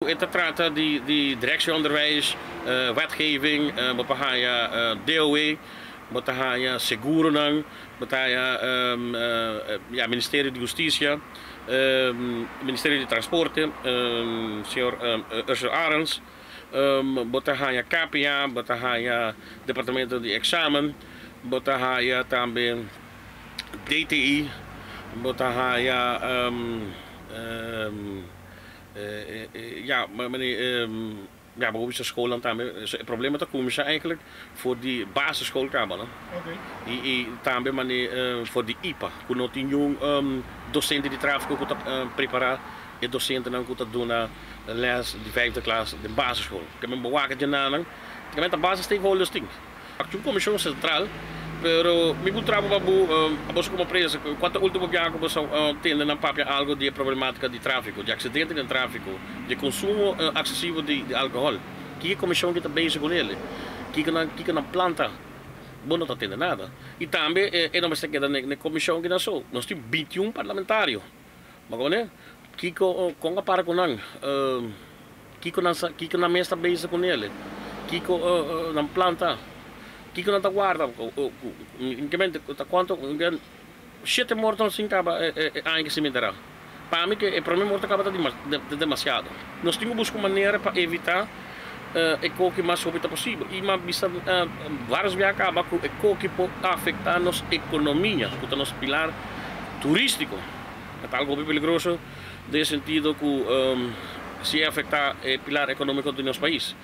E ta trata di directieonderwijs, wetgeving, bo por haya DOW, bo ta haya seguronan, bo ta haya ja, Ministerio di Husticia, Ministerio di Transporte, señor Ursula Arends, bo ta haya KPA, bo ta haya Departamento di Examen, bo ta haya tambe DTI, bo ta haya ja, meneer, ja, bijvoorbeeld school tambe. E problema ta cuminsa eigenlijk for di basisschool caba, no? Y tambe, meneer, for di IPA, cu no tin un docente di trafico cu ta prepara e docentenan cu ta duna les di vijfde klas di basisschool. Cu mi bewaken de nanan, cu mi ta basis stakeholders tin. Un comision central, pero mi por traba babu, abo como prensa, cuanto ultimo biaha cu bo tende nan papia algo di problematica di trafico, di accidente di trafico, di consumo excesivo di alcohol? Ki comision cu ta bezig cu ne? Ki nan planta? Bo no ta tende nada. Y tambe, e no mester keda na comision cu nan so. Nos tin 21 parlamentario. Maar gewoon, ne? Kico con a para cu nan? Kico nan mes ta bezig cu ne? Kico nan planta? Kico nan ta warda? Incremento, ta cuanto? Shete morto sin caba aña cu se me. Pa mi cu e prome morto caba ta demasiado. Nos tin cu busca manera pa evita e cos mas hopi posibel. Y m'a bisa varios biaha caba cu e cos por afecta nos economia, cu ta nos pilar turistico. Ta algo peligroso den sentido cu si afecta e pilar economico di nos pais.